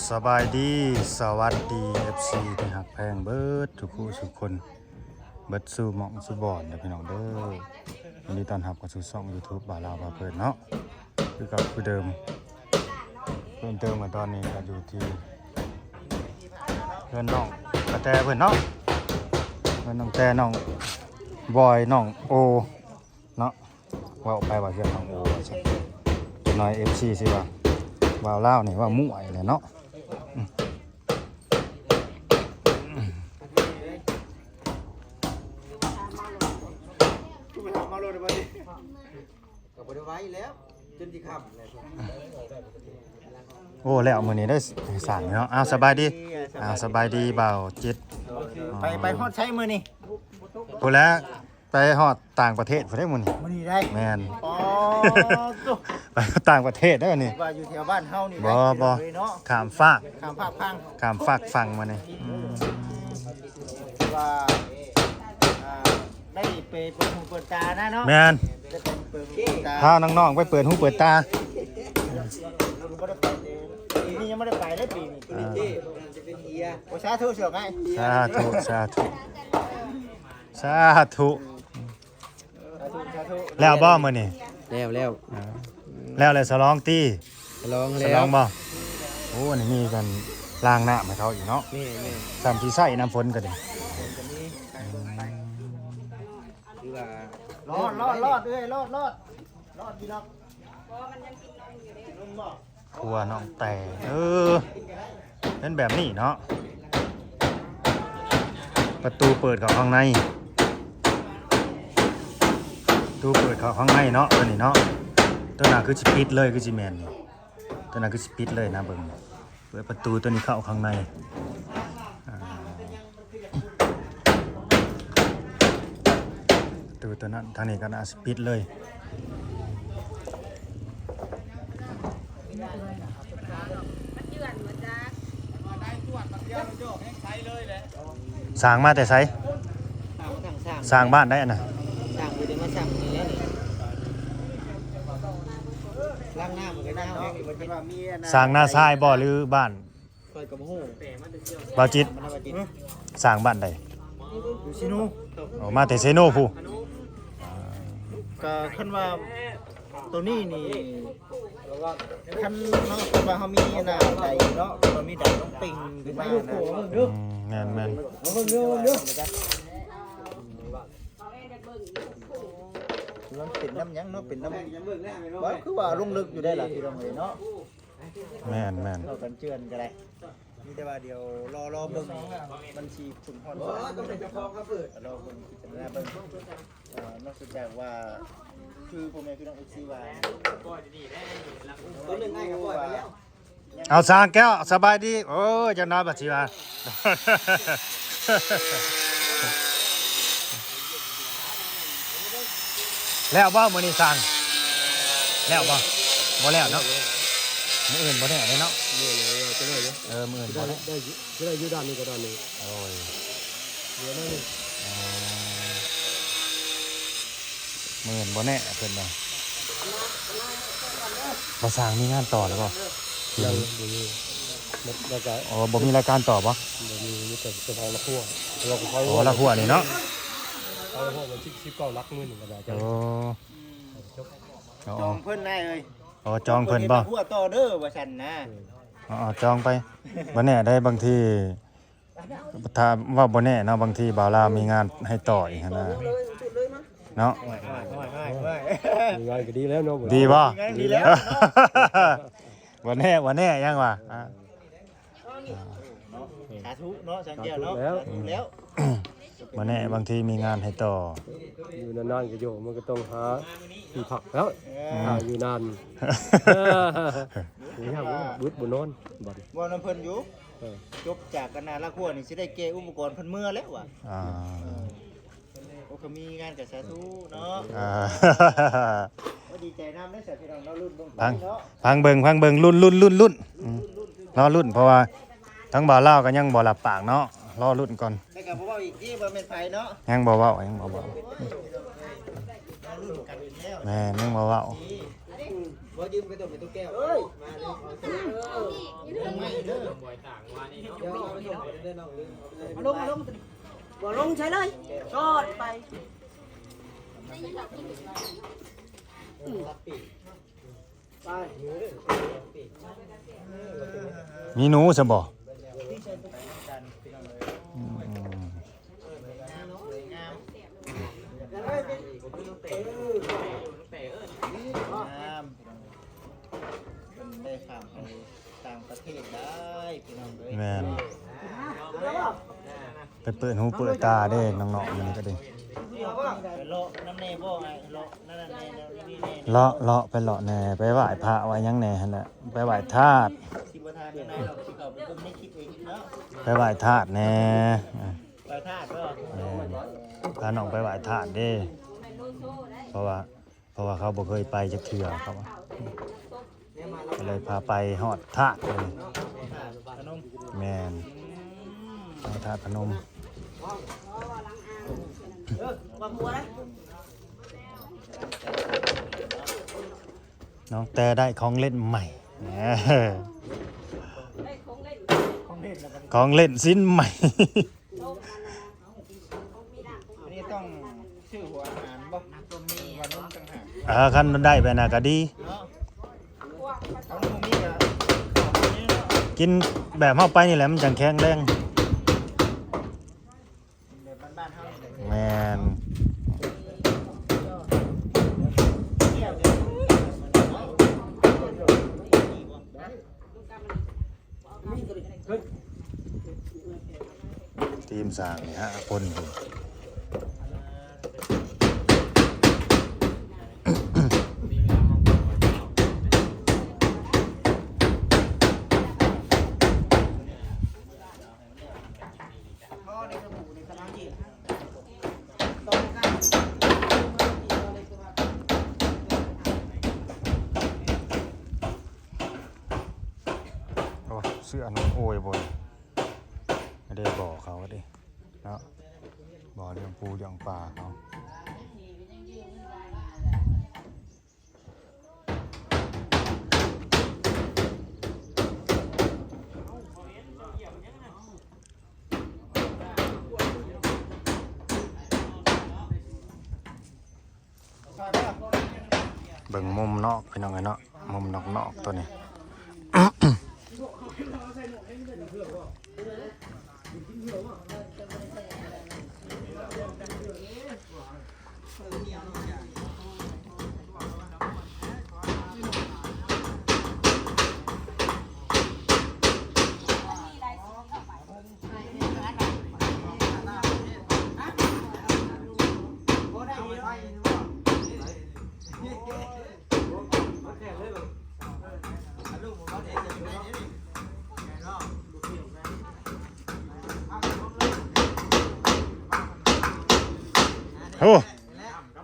ສະບາຍດີ ສະຫວັດດີ ເອັຟຊີ ທີ່ຮັກແພງເບິດທຸກຜູ້ທຸກຄົນ ເບິດສູ່ໝ່ອງສູ່ບ່ອນເດີພີ່ນ້ອງເດີ. ຍິນດີຕ້ອນຮັບເຂົ້າສູ່ຊ່ອງຢູທູບບ່າວລາວພາເພີນເນາະ ຄືເກົ່າຄືເດີມ. ເພີ່ມເຕີມມາຕອນນີ້ກໍຢູ່ທີ່ເຮືອນນ້ອງກະແຕເພິ່ນເນາະ ເຮືອນນ້ອງແຕ ນ້ອງບອຍ ນ້ອງໂອເນາະ. ເວົ້າໄປວ່າເຮືອນນ້ອງໂອວ່າຊັ້ນ ຈັກໜ້ອຍ ເອັຟຊີ ຊິວ່າ ເວົ້າລາວນີ້ເວົ້າມົ້ວອີກແຫຼະເນາະ. ອືມ ກໍບໍ່ໄດ້ໄວແລ້ວ ຈົນຊິຄ່ຳແລ້ວ. ໂອ້ ແລ້ວມື້ນີ້ໄດ້ສ້າງເນາະ. ອ້າວ ສະບາຍດີ ອ້າວ ສະບາຍດີບ່າວຈິດ. ໄປ ໄປຮອດໃສມື້ນີ້? ພຸ້ນແຫຼະ ໄປຮອດຕ່າງປະເທດພຸ້ນເດ້ມື້ນີ້. ມື້ນີ້ໄດ້ ແມ່ນ. ອໍ ໄປຕ່າງປະເທດເດ້ມື້ນີ້ ວ່າຢູ່ແຖວບ້ານເຮົານີ້ ບໍ່ ບໍ່ ເນາະ ຂ້າມຟາກ ຂ້າມຟາກຝັ່ງ ຂ້າມຟາກຝັ່ງມານີ້. ອືມ ວ່າ ອ່າ ໄດ້ໄປເປີດຫູເປີດຕານະເນາະ. ແມ່ນ ໄດ້ໄປເປີດຫູເປີດຕາ ພານ້ອງໆໄປເປີດຫູເປີດຕາ. ບໍ່ໄດ້ໄປ ປີນີ້ຍັງບໍ່ໄດ້ໄປເດ້ປີນີ້. ອ່າ ໂອ້ ສາທຸ ສາທຸ ສາທຸ ສາທຸ. ແລ້ວບໍ່ມື້ນີ້? ແລ້ວ ແລ້ວ ອ່າ ແລ້ວ ແລ້ວສະຫຼອງຕິ? ສະຫຼອງແລ້ວ ສະຫຼອງບໍ່? ໂອ້ ນີ້ມີກັນລ້າງນ້ຳໃຫ້ເຂົາອີກເນາະ. ແມ່ນໆ ສ່ຳຊິໃຊ້ນ້ຳຝົນກໍດີ. ອືມ ຄືວ່າ ລອດ ລອດ ລອດ ເອື້ອຍ ລອດ ລອດ ລອດຢູ່ດອກ. ຄົວນ້ອງແຕ່ ເອີ ເປັນແບບນີ້ເນາະ. ປະຕູເປີດເຂົ້າຂ້າງໃນ ປະຕູເປີດເຂົ້າຂ້າງໃນເນາະ ຕົວນີ້ເນາະ. ຕົວໜ້າຄືຊິປິດເລີຍ ຄືຊິແມ່ນນີ້ ຕົວໜ້າຄືຊິປິດເລີຍນະ. ເບິ່ງ ເປີດປະຕູຕົວນີ້ເຂົ້າຂ້າງໃນ ອ່າ ປະຕູຕົວນັ້ນ ທາງນີ້ກໍໜ້າຊິປິດເລີຍ. ສ້າງມາແຕ່ໃສ? ສ້າງມາທາງສ້າງ ສ້າງບ້ານໃດອັນນະ? ສ້າງບໍ່ໄດ້ມາສ້າງນີ້ແຫຼະນີ້ ລ້າງນ້ຳມັນກໍຍາວແຮງຢູ່. ສ້າງນາຊາຍບໍ່ ຫຼືບ້ານ? ຂ້ອຍກໍບໍ່ຮູ້ ບ່າວຈິດ ມັນວ່າຈິດ ສ້າງບ້ານໃດ? ຢູ່ເຊໂນ. ອໍ ມາແຕ່ເຊໂນພຸ້ນ. ກໍຄັນວ່າໂຕນີ້ນີ້ ຄັນເນາະ ຄັນວ່າເຮົາມີອັນນະໃດເນາະ ຄັນວ່າມີໃດຕ້ອງເປັງຂຶ້ນມານະ. ອືມ ແມ່ນໆ ມັນເປັນນ້ຳຫຍັງເນາະ ເປັນນ້ຳ ວ່າຄືວ່າລົງເລິກຢູ່ໄດ໋ລະ ພີ່ນ້ອງເອີຍເນາະ. ແມ່ນໆ ເວົ້າກັນເຈື່ອນກໍໄດ້ ມີແຕ່ວ່າດຽວລໍ ລໍເບິ່ງ ມັນຊິສົມພອນ ອໍ ຕ້ອງເປັນເຈົ້າຂອງເຂົາເປີດ ລໍເບິ່ງ ພິຈາລະນາເບິ່ງ. ເອີ ນອກຈາກວ່າ ຄືພໍ່ແມ່ພີ່ນ້ອງ ເອັຟຊີ ວ່າ ຕົວໜຶ່ງອ້າຍກໍປ່ອຍໄປແລ້ວ. ເອົາ ຊ່າງແກ້ວ ສະບາຍດີ. ໂອ້ຍ ຈັກໜ້ອຍບັດຊິວ່າ ແລ້ວບໍ່ມື້ນີ້ຊ່າງ? ແລ້ວບໍ່? ບໍ່ແລ້ວເນາະ ມື້ອື່ນບໍ່ແນ່ເດ້ເນາະ. ມື້ອື່ນຈະໄດ້ຢູ່ ເອີ ມື້ອື່ນບໍ່ແນ່ ໄດ້ຢູ່ ຈະໄດ້ຢູ່ດ້ານນີ້ກັບດ້ານນີ້. ໂອ້ຍ ເຫຼືອໜ້ອຍໜຶ່ງ ອໍ ມື້ອື່ນບໍ່ແນ່ເພິ່ນວ່າ. ບໍ່ຊ່າງມີງານຕໍ່ແລ້ວບໍ່? ຍັງບໍ່ມີ ແລ້ວກໍ ອໍ ບໍ່ມີລາຍການຕໍ່ບໍ່? ບໍ່ມີ ມີແຕ່ສະເພາະລະຄົວ ລະຄົວ ອໍ ລະຄົວນີ້ເນາະ ລະຄົວວັນທີສິບເກົ້າຫຼັກໝື່ນກໍໄດ້. ໂອ້ ຈົບ ອໍ ຈອງເພິ່ນນາຍເອີຍ. ອໍ ຈອງເພິ່ນບໍ່? ລະຄົວຕໍ່ເດີວ່າຊັ້ນນະ. ເອີ ອໍ ອໍ ຈອງໄປ ບໍ່ແນ່ໄດ໋ ບາງທີ ຖ້າເວົ້າບໍ່ແນ່ເນາະ ບາງທີບ່າວລາວມີງານໃຫ້ຕໍ່ອີກຫັ້ນນະ ເນາະ. ມີງານກໍດີແລ້ວເນາະ ດີບໍ່? ມີງານດີແລ້ວເນາະ. ບໍ່ແນ່ ບໍ່ແນ່ ຍັງວ່າ ອ່າ ສາທຸເນາະ ສາທຸແລ້ວ ສາທຸແລ້ວ. ບໍ່ແນ່ ບາງທີມີງານໃຫ້ຕໍ່ ຢູ່ນານໆກໍຢູ່ ມັນກໍຕ້ອງຫາທີ່ພັກແລ້ວ. ເອີ ຫາຢູ່ນານ ບໍ່ຍາກ ບໍ່ອຶດບໍ່ນອນບັດນີ້. ເວົ້ານຳເພິ່ນຢູ່ ເອີ ຈົບຈາກກັນນາລະຄົວນີ້ ຊິໄດ້ແກ່ອຸປະກອນເພິ່ນເມືອແລ້ວວ່າ. ອ່າ ໂອ້ ກໍມີງານກໍສາທຸເນາະ. ອ່າ ໂອ້ ດີໃຈນຳເດ້ ສາພີ່ນ້ອງເນາະ ລຸ້ນເບິ່ງໄປເນາະ ຟັງເບິ່ງ ຟັງເບິ່ງ ລຸ້ນ ລຸ້ນ ລຸ້ນ ລຸ້ນ ອືມ ລໍລຸ້ນ ເພາະວ່າທາງບ່າວລາວກໍຍັງບໍ່ຮັບປາກເນາະ ລໍລຸ້ນກ່ອນ. ແລ້ວກໍບໍ່ເວົ້າອີກຕິ ບໍ່ແມ່ນໃຜເນາະ ຍັງບໍ່ເວົ້າ ຍັງບໍ່ເວົ້າ. ແມ່ນ ຍັງບໍ່ເວົ້າ. ບໍ່ຢືມໄປຕົວແມ່ຕູ້ແກ້ວ ເອີຍ ມາເລີຍ ເອົາເລີຍ ເອີ ເອົາໄວ້ເດີ ດຽວເອົາໄປສົ່ງໃຫ້ເດີນ້ອງ ເອົາໄປສົ່ງ ມາລົງ ມາລົງ ບໍ່ລົງໃສເລີຍ ຊອດໄປ ອືມ ໄປ ມີໜູຊະບໍ່? ອືມ ງາມ ພີ່ນ້ອງເອີຍ ງາມ ເພິ່ນໄດ້ຂ້າມໄປຕ່າງປະເທດໄດ້ ພີ່ນ້ອງເອີຍ ແມ່ນ ໄປເປີດຫູເປີດຕາເດ້ນ້ອງໆ ມື້ນີ້ກໍດີ ໄປເລາະນຳແດ່ບໍ່ ອ້າຍ ເລາະນັ້ນແດ່ ເລາະນີ້ແດ່ ເລາະ ເລາະ ໄປເລາະແດ່ ໄປໄຫວ້ພະໄຫວ້ຫຍັງແດ່ຫັ້ນແຫຼະ ໄປໄຫວ້ທາດ ຊິບໍ່ທາດໄປໄດ້ດອກ ຊິເຂົ້າໄປເບິ່ງໃນຄລິບເອງເນາະ ໄປໄຫວ້ທາດແດ່ ໄຫວ້ທາດບໍ່ ແມ່ນ ພານ້ອງໄປໄຫວ້ທາດເດ້ ເພາະວ່າ ເພາະວ່າເຂົາບໍ່ເຄີຍໄປຈັກເທື່ອ ເຂົາວ່າ ກໍເລີຍພາໄປຮອດທາດເລີຍ ພະນົມ ແມ່ນ ອືມ ໄປທາດພະນົມ ເອີ ວ່າຜົວນະ ນ້ອງແຕ່ໄດ້ຂອງເຫຼັ້ນໃໝ່ ຂອງເຫຼັ້ນຊິ້ນໃໝ່ ອັນນີ້ຕ້ອງຊື້ຫົວອາຫານບໍ່ ຫຼືວ່ານົມຕ່າງຫາກ ເອີ ຄັນໄດ້ແບບນັ້ນກໍດີ ເນາະ ຄັນບໍ່ມີກໍ ກິນແບບເຮົາໄປນີ້ແຫຼະ ມັນຈັ່ງແຂງແຮງ ກິນແບບບ້ານໆເຮົານີ້ແຫຼະ ແມ່ນ. ທີມສ້າງນີ້ຫ້າຄົນພຸ້ນ ໂອ້ ເສື້ອໜຸ່ງໂອ້ຍ ບໍ່ ໄດ້ບໍ່ເຂົາເດ້ເນາະ ບໍ່ລ້ຽງປູລ້ຽງປາເຂົາ. ເບິ່ງມຸມນອກ ພີ່ນ້ອງເອີຍເນາະ ມຸມນອກໆ ຕົວນີ້. ໂອ້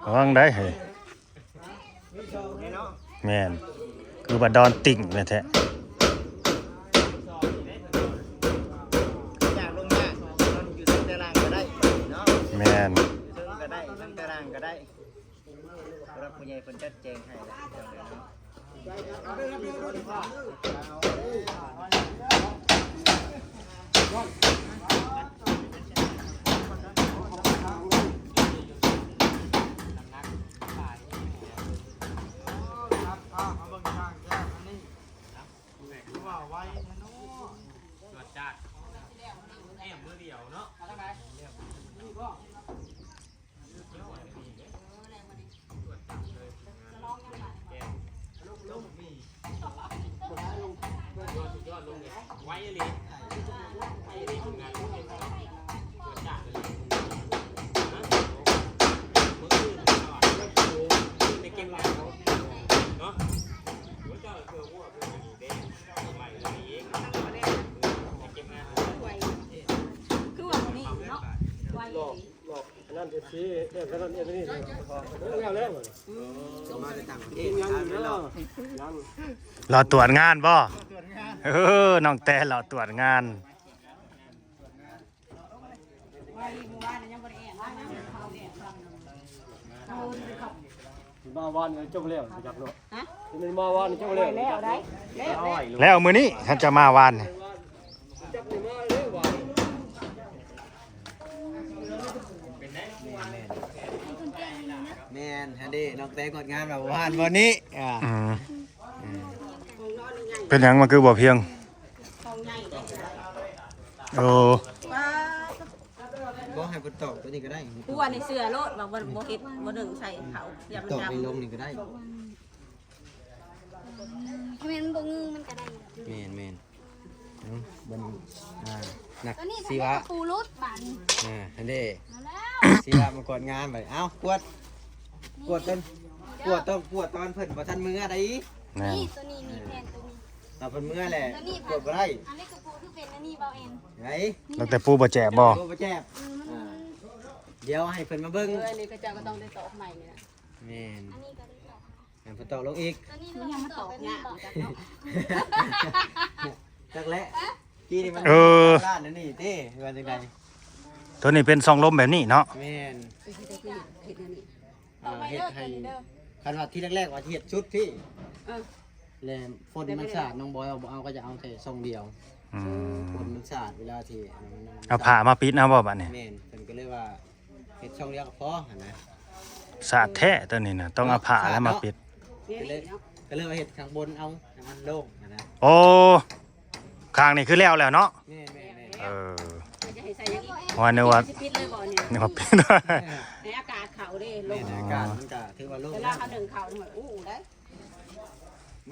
ລະວັງໄດ໋ເຮີ້ຍ ແມ່ນ ຄືວ່າດອນຕິ່ງແທ້ໆ ຢາກລົງຍາກ ຢູ່ເທິງແຕ່ລ່າງກໍໄດ້ເນາະ ແມ່ນ ເທິງກໍໄດ້ ເທິງແຕ່ລ່າງກໍໄດ້. ຜູ້ຫຼັກຜູ້ໃຫຍ່ເພິ່ນຈັດແຈງໃຫ້ແລ້ວ ເຈົ້າເອີຍເນາະ. ຄືວ່າບໍ່ມີເນາະ ໄວອີ່ຫຼີ. ອັນນັ້ນເອັຟຊີ ເອັຟຊີ ອັນນັ້ນເອັຟຊີ ແລ້ວ ແລ້ວ ມາແຕ່ຕ່າງປະເທດ ຍັງຢູ່ເດີ ຍັງ ລໍຕວດງານບໍ່? ເອີ ນ້ອງແຕລໍຕວດງານ ມາວານນີ້ຈົບແລ້ວ ບໍ່ຈັກເນາະ ຮະ? ມັນມາວານນີ້ເຈົ້າ ໄດ້ ແລ້ວ ແລ້ວໄດ້ ແລ້ວ ແລ້ວ ແລ້ວມື້ນີ້ຄັນຈະມາວານນີ້ ແມ່ນໆ ແມ່ນຫັ້ນເດ້ ນ້ອງແຕງງອດງາມແລ້ວວານມື້ນີ້ ອ່າ ອືມ ເປັນຫຍັງມັນຄືບໍ່ພຽງ? ໂອ້ ບໍ່ ໃຫ້ເພິ່ນຕອກຕົວນີ້ກໍໄດ້ ກວນໃນເສື້ອໂລດ ວ່າບໍ່ ບໍ່ເຮັດ ບໍ່ດຶງໃສ່ເຂົາ ຢ່າມັນດຳ ຕອກໃນລົງນີ້ກໍໄດ້ ຖ້າແມ່ນມັນບໍ່ງືມັນກໍໄດ້ ແມ່ນໆ ເອົາ ບັດນີ້ ອ່າ ນັກ ຕອນນີ້ ຊີວະ ຕະປູຫຼຸດບາດນີ້ ອ່າ ຫັ້ນເດ້ ມາແລ້ວ ຊີວະມາກວດງານບັດນີ້ ເອົາ ກວດ ກວດຕົນ ກວດ ຕ້ອງກວດຕອນເພິ່ນບໍ່ທັນເມືອໃດ ແມ່ນ ນີ້ ຕົວນີ້ ນີ້ແຜ່ນຕົວນີ້ ເອົາ ເພິ່ນເມືອແຫຼະ ຕົວນີ້ ກວດບໍ່ໄດ້ ອັນນີ້ກະປູຄືເປັນອັນນີ້ ເບົາແອນ ໄດ້ ຕັ້ງແຕ່ປູບໍ່ແຈບບໍ່? ປູບໍ່ແຈບ ອືມ ມັນ ອ່າ ດຽວໃຫ້ເພິ່ນມາເບິ່ງ ເອີ ອັນນີ້ເຂົາເຈົ້າກໍຕ້ອງໄດ້ຕອກໃໝ່ນີ້ນະ ແມ່ນ ອັນນີ້ກໍໄດ້ຕອກ ໃຫ້ເພິ່ນຕອກລົງອີກ ຕົວນີ້ ມັນຍັງມາຕອກຍາກ ຈັກແຫຼະ ກີ້ນີ້ມັນ ເອີ ລ້ານອັນນີ້ຕິ ວ່າຈັ່ງໃດ? ຕົວນີ້ເປັນຊ່ອງລົມແບບນີ້ເນາະ ແມ່ນ ເອີ ເຮັດ ເຮັດແນວນີ້ ອ່າ ເຮັດໃຫ້ ຄັນວ່າທີແລກໆວ່າຊິເຮັດຊຸດພີ້ ເອີ ແລ້ວຝົນມັນສາດ ນ້ອງບອຍວ່າບໍ່ເອົາ ກໍຈະເອົາແຕ່ຊ່ອງດຽວ ອືມ ຝົນມັນສາດເວລາທີ່ ເອົາຜ້າມາປິດເອົາບໍ່ບາດນີ້? ແມ່ນ ເພິ່ນກໍເລີຍວ່າເຮັດຊ່ອງດຽວກໍພໍຫັ້ນນະ ສາດແທ້ຕົວນີ້ນະ ຕ້ອງເອົາຜ້າແລ້ວມາປິດ ກໍເລີຍ ກໍເລີຍວ່າເຮັດຂ້າງບົນເອົາໃຫ້ມັນໂລ່ງຫັ້ນນະ ໂອ້ ຂ້າງນີ້ຄືແລ້ວແລ້ວເນາະ ແມ່ນໆໆ ເອີ ວ່ານຶກວ່າ ຊິປິດເລີຍບໍ່ນີ້ ນຶກວ່າປິດ ໃຫ້ອາກາດເຂົ້າເດ້ ລົມ ແມ່ນ ອາກາດມັນກະຖືວ່າໂລ່ງ ເວລາເຮົາໜຶ້ງເຂົ້ານີ້ ໂອ້ ໄດ້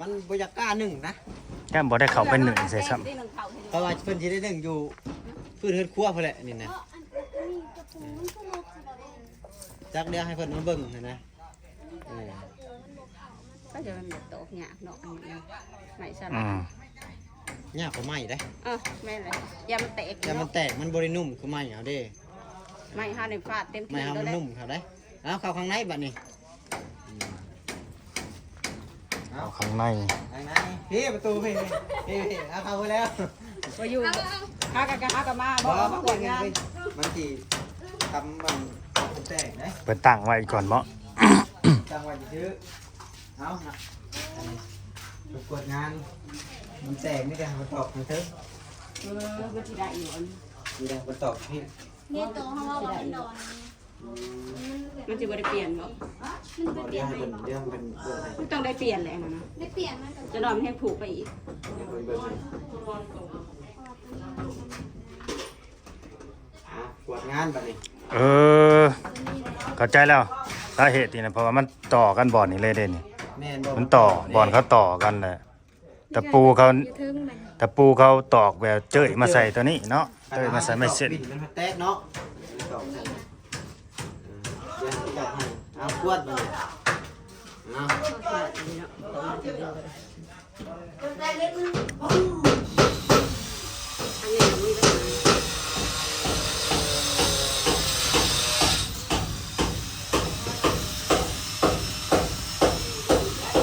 ມັນບໍ່ຢາກກ້າໜຶ້ງນະ ແຕ່ບໍ່ໄດ້ເຂົ້າໄປໜຶ້ງໃສ່ຊ້ຳ ເພາະວ່າເພິ່ນຊິໄດ້ໜຶ້ງຢູ່ພື້ນເຮືອນຄົວພຸ້ນແຫຼະນີ້ນະ ຈັກດຽວໃຫ້ເພິ່ນມາເບິ່ງຫັ້ນນະ ເອີ ກໍຈະແມ່ນແບບຕອກຍາກເນາະ ອັນນີ້ນະ ໄມ້ສະລະ ອືມ ຍາກກວ່າໄມ້ເດ້ ເອີ ແມ່ນແຫຼະ ຢ່າມັນແຕກ ຢ່າມັນແຕກ ເນາະ ມັນບໍ່ໄດ້ນຸ້ມຄືໄມ້ເຮົາເດ້ ໄມ້ເຮົານີ້ຟາດເຕັມທີ່ ໄມ້ເຮົາມັນນຸ້ມເຂົາເດ້ ເອົາເຂົ້າຂ້າງໃນບັດນີ້ ອືມ ເອົາ ເຂົ້າຂ້າງໃນ ຂ້າງໃນ ພີ້ປະຕູພີ້ ພີ້ ພີ້ ເອົາເຂົ້າໄປແລ້ວ ບໍ່ຢູ່ ເອົາ ເອົາ ເອົາ ຫາກັນ ຫາກັນມາ ບໍ່ ບໍ່ ມາກວດງານ ມັນຊິທຳມັນແຕກເດ້ ເພິ່ນຕັ້ງໄວ້ກ່ອນເນາະ ຕັ້ງໄວ້ຊື່ ເອົານະ ອັນນີ້ໄປກວດງານ ມັນແຕກ ມີແຕ່ໃຫ້ມັນຕອກທາງເທິງ ເອີ ມັນຊິໄດ້ຢູ່ ອັນນີ້ ມີແຕ່ໃຫ້ມັນຕອກພີ້ ນີ້ໂຕເຮົາເວົ້າວ່າມັນດອນ ມັນຊິບໍ່ໄດ້ປ່ຽນບໍ່? ມັນບໍ່ໄດ້ປ່ຽນໃໝ່ ດຽວໃຫ້ເພິ່ນ ດຽວໃຫ້ເພິ່ນເບິ່ງໃຫ້ ມັນຕ້ອງໄດ້ປ່ຽນແຫຼະຫັ້ນນະ ໄດ້ປ່ຽນມັນກໍຈະດອນແຮງຜູກໄປອີກ ໃຫ້ເພິ່ນເບິ່ງໃຫ້ ອ່ະ ກວດງານບັດນີ້ ເອີ ເຂົ້າໃຈແລ້ວ ສາເຫດນີ້ນະ ເພາະວ່າມັນຕໍ່ກັນບ່ອນນີ້ເລີຍເດ້ນີ້ ແມ່ນບໍ່? ມັນຕໍ່ ມັນຕໍ່ ບ່ອນເຂົາຕໍ່ກັນແຫຼະ ຕະປູເຂົາ ຢູ່ເທິງມັນ ຕະປູເຂົາຕອກແບບເຈີ້ຍມາໃສ່ຕົວນີ້ເນາະ ເຈີ້ຍມາໃສ່ໄມ້ເສັ້ນ ມັນແຕກເນາະ ເອີ ດຽວຈັດໃຫ້ ເອົາ ກວດບັດນີ້ ເອົາ ອັນນີ້ກໍມີບັນຫາ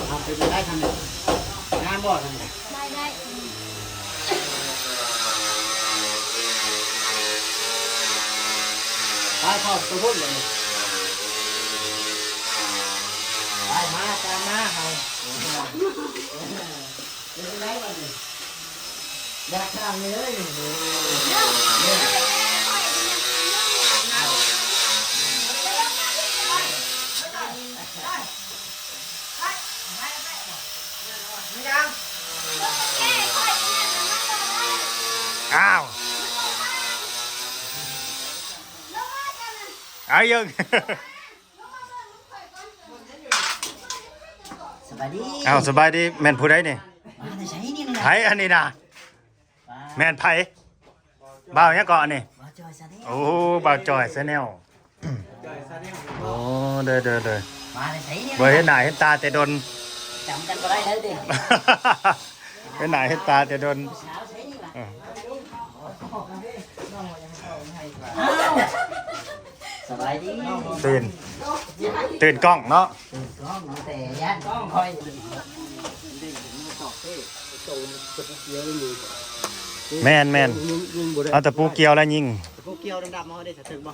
ເອົາ ເປັນໄດ້ທາງນີ້ ງາມບໍ່ທາງນີ້? ໄດ້ ໄດ້ ໄປເຂົ້າໄປພຸ້ນເລີຍ ໄປ ມາ ຕາມມາເຮົາ ເປັນຈັ່ງໃດບັດນີ້? ຢາກສ້າງເລີຍ ອ້າວ ອ້າວ ເອີຍ ສະບາຍດີ ອ້າວ ສະບາຍດີ ແມ່ນຜູ້ໃດນີ້? ມາແຕ່ໃສນີ້ນະ? ໃຜອັນນີ້ນະ? ແມ່ນໃຜ? ບ່າວຫຍັງເກາະອັນນີ້? ບ່າວຈ່ອຍຊາແນລ ໂອ້ ບ່າວຈ່ອຍຊາແນລ ໂອ້ ເດີໆໆ ມາແຕ່ໃສນີ້ນະ? ບໍ່ເຫັນໜ້າເຫັນຕາແຕ່ດົນ ຈຳກັນບໍ່ໄດ້ເລີຍຕິ ເຫັນໜ້າເຫັນຕາແຕ່ດົນ ຜູ້ສາວໃສນີ້ຫວາ? ເອີ ອ້າວ ສະບາຍດີ ຕື່ນ ຕື່ນກ້ອງເນາະ ຕື່ນກ້ອງເນາະ ແຕ່ຢ້ານກ້ອງຂ້ອຍ ແມ່ນໆ ເອົາຕະປູກ່ຽວແລ້ວຍິງ ຕະປູກ່ຽວດຳໆ ເຮົາໄດ້ສະເຖິງບໍ່?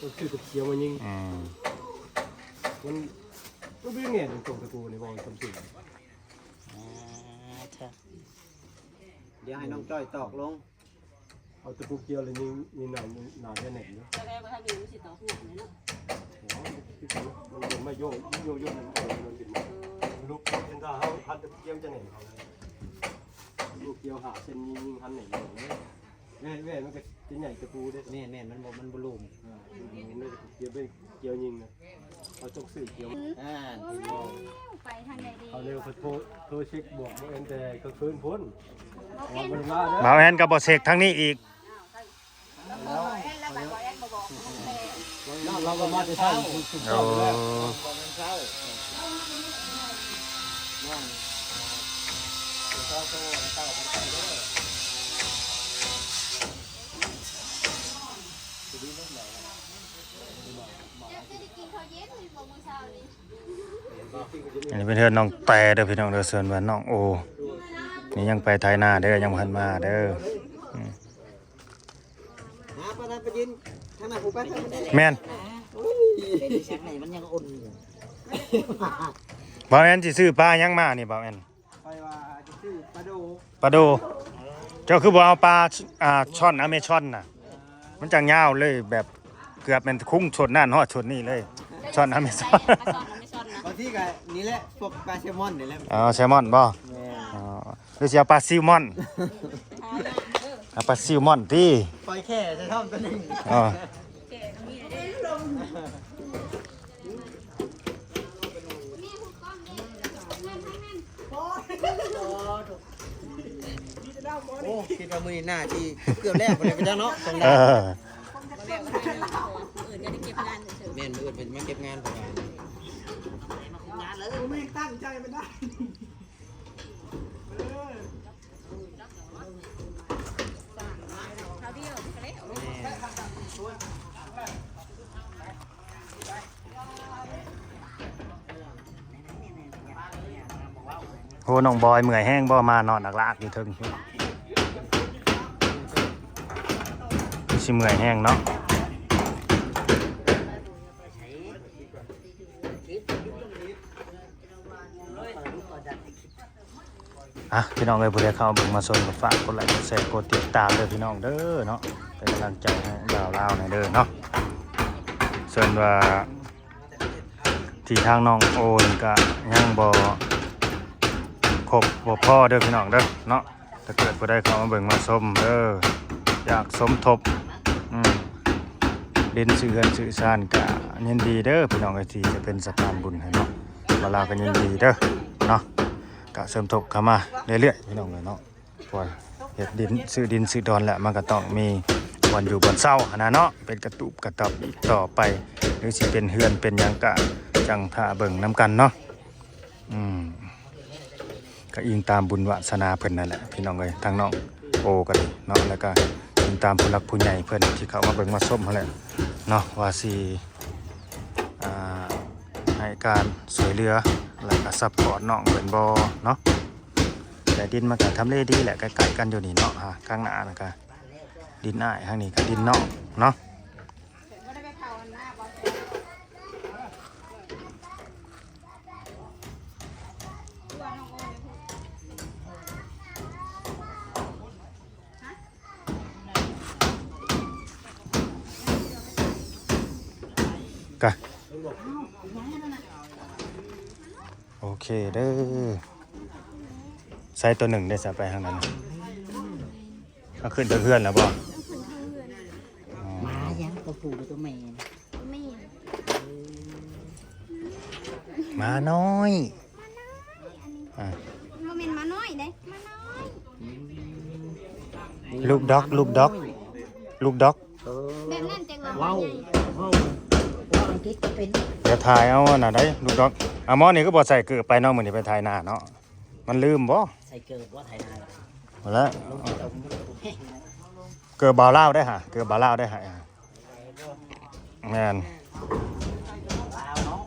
ຕ້ອງຊື້ຕົວກຽວມາຍິງ. ອືມ ມັນ ມັນບໍ່ໄດ້ແໜ້ນຕົງຕະປູນີ້ ເວົ້າຕາມຈິງ. ອ່າ ເທີ ດຽວໃຫ້ນ້ອງຈ້ອຍຕອກລົງ. ເອົາຕະປູກຽວແລ້ວຍິງ ຍິງໜ້າ ໜ້າຈະແໜ້ນເນາະ. ຕອນແລກບໍ່ທັນມີ ມັນຊິຕອກຫຍັງເນາະ. ໂອ້ຍ ມັນເປັນມາໂຍກ ໂຍກ ໂຍກ ມັນເອົາ ມັນເປັນ ເອີ ລຸກ ເປັນຖ້າເຮົາພັນຕະປູກຽວຈະແໜ້ນເຂົ້າເລີຍ. ລູກກຽວຫ້າເສັ້ນຍິງ ຍິງຫັນແໜ້ນເລີຍ. ແວ່ນ ແວ່ນມັນກໍຈະໃຫຍ່ຕະປູເດ້. ແມ່ນໆ ມັນບໍ່ ມັນບໍ່ໂລ່ງ. ອ່າ ເຫັນໄດ້ຕະປູກຽວ ເປັນກຽວຍິງນະ. ເຂົາຕ້ອງຊື້ກຽວ ອ່າ ໄປທາງໃດດີ? ເຂົາເລີຍ ເຂົາໂທ ໂທເຊັກບອກບໍ່ແມ່ນແຕ່ກາງຄືນພຸ້ນ. ບໍ່ແມ່ນວ່າເດີ ບ່າວແອນກໍບໍ່ເຊັກທາງນີ້ອີກ. ເຮົາກໍມາແຕ່ເຊົ້າ. ໂອ້ ອັນນີ້ເປັນເຮືອນນ້ອງແຕເດີພີ່ນ້ອງເດີ ເຊີນວ່ານ້ອງໂອ ນີ້ຍັງໄປໄຖນາເດີ ຍັງບໍ່ທັນມາເດີ. ອືມ ຫາປານນັ້ນໄປຢືນທາງໜ້າຜູ້ ໄປທາງນັ້ນ. ແມ່ນ ໂອ້ຍ ເປັນຈັ່ງໃດມັນຍັງອຸ່ນ. ບ່າວແອນຊິຊື້ປາຫຍັງມານີ້ ບ່າວແອນ? ຂ້ອຍວ່າຈະຊື້ປາໂດ. ປາໂດ ເຈົ້າຄືບໍ່ເອົາປາ ອ່າ ຊ່ອນອາເມຊອນນະ? ມັນຈັ່ງຍາວເລີຍ ແບບເກືອບແມ່ນຄຸງຊົນນັ້ນຮອດຊົນນີ້ເລີຍ ຊ່ອນອາເມຊອນ. ບາງທີກໍນີ້ແຫຼະ ພວກປາແຊລມອນນີ້ແຫຼະ. ອໍ ແຊລມອນບໍ່? ແມ່ນ. ອໍ ຫຼືຊິເອົາປາຊິວມອນ? ເອົາປາຊິວມອນຕິ ປ່ອຍແຄ່ໃສ່ທ້ອງຕົວໜຶ່ງ. ອໍ ໂອ້ ຄິດວ່າມື້ນີ້ໜ້າຊິເກືອບແລ້ວບໍ່ໄດ້ໄປຈັກເນາະ. ເອີ ແມ່ນ ມື້ອື່ນເພິ່ນມາເກັບງານເພິ່ນວ່າ. ໂຫ ນ້ອງບອຍເມື່ອຍແຮງບໍ່ ມານອນອາກລາກຢູ່ເທິງ ຊິເມື່ອຍແຮງເນາະ. ອ່ະ ພີ່ນ້ອງເອີຍ ຜູ້ໃດເຂົ້າມາເບິ່ງມາຊົມກໍຝາກກົດໄລກົດແຊກົດຕິດຕາມເດີພີ່ນ້ອງເດີເນາະ ເປັນກຳລັງໃຈໃຫ້ບ່າວລາວແດ່ເດີເນາະ. ສ່ວນວ່າທີ່ທາງນ້ອງໂອນີ້ກໍຍັງບໍ່ຄົບບໍ່ພໍເດີພີ່ນ້ອງເດີເນາະ. ຖ້າເກີດຜູ້ໃດເຂົ້າມາເບິ່ງມາຊົມເດີ ຢາກສົມທົບ ອືມ ດິນຊື້ເຮືອນຊື້ຊານ ກະຍິນດີເດີພີ່ນ້ອງເອີຍ ທີ່ຈະເປັນສະພານບຸນໃຫ້ເນາະ. ບ່າວລາວກໍຍິນດີເດີເນາະ ກະສົມທົບເຂົ້າມາເລື້ອຍໆ ພີ່ນ້ອງເອີຍເນາະ. ເພາະວ່າເຮັດດິນ ຊື້ດິນຊື້ດອນແລ້ວ ມັນກໍຕ້ອງມີບ່ອນຢູ່ບ່ອນເຊົາຫັ້ນນະເນາະ ເປັນກະຕູບກະຕອບອີກຕໍ່ໄປ ຫຼືຊິເປັນເຮືອນເປັນຫຍັງ ກະຈັ່ງຖ້າເບິ່ງນຳກັນເນາະ. ອືມ ກໍອີງຕາມບຸນວາສະໜາເພິ່ນນັ້ນແຫຼະພີ່ນ້ອງເອີຍ ທາງນ້ອງໂອກໍດີເນາະ ແລ້ວກໍອີງຕາມຜູ້ຫຼັກຜູ້ໃຫຍ່ເພິ່ນທີ່ເຂົ້າມາເບິ່ງມາຊົມຫັ້ນແຫຼະເນາະ ວ່າຊິ ອ່າ ໃຫ້ການຊ່ວຍເຫຼືອ ແລ້ວກໍຊັບພອດນ້ອງເພິ່ນບໍ່ເນາະ. ແຕ່ດິນມັນກໍທຳເລດີແຫຼະ ໃກ້ໆກັນຢູ່ນີ້ເນາະ ຫາ ຂ້າງໜ້ານັ້ນກໍດິນອ້າຍ ທາງນີ້ກໍດິນນ້ອງເນາະ. ກະ ໂອເຄເດີ. ໃສ່ຕົວໜຶ່ງໄດ້ສະ ໄປທາງນັ້ນນະ. ເອົາຂຶ້ນເທິງເຮືອນແລ້ວບໍ່? ເອົາຂຶ້ນເທິງເຮືອນ. ອໍ ໝາຫຍັງ ຕົວຜູ້ຫຼືຕົວແມ່? ຕົວແມ່. ໝານ້ອຍ. ໝານ້ອຍ ອັນນີ້ ອ່າ ບໍ່ແມ່ນໝານ້ອຍເດ້ ໝານ້ອຍ. ອືມ ລູກດັອກ ລູກດັອກ ລູກດັອກ. ເອີ ແບບນັ້ນຈັ່ງວ່າ ເວົ້າ ເວົ້າ ເວົ້າອັງກິດກໍເປັນ. ດຽວຖ່າຍເອົາອັນນັ້ນໄດ໋ ລູກດັອກ. ອາ ໝໍນີ້ຄືບໍ່ໃສ່ເກີບໄປເນາະ ມື້ນີ້ໄປໄຖນາເນາະ. ມັນລືມບໍ່? ໃສ່ເກີບບໍ່ໄຖນາ? ແລ້ວ ເກີບບ່າວລາວໄດ້ຫາ ເກີບບ່າວລາວໄດ້ຫາ. ແມ່ນ. ລາວເນາະ.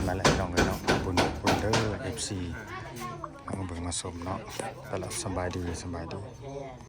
ໄປແລ້ວພີ່ນ້ອງເອີຍເນາະ ບຸນບຸນເດີ ເອັຟຊີ ເຮົາມາເບິ່ງມາຊົມເນາະ ໄປແລ້ວ ສະບາຍດີ ສະບາຍດີ.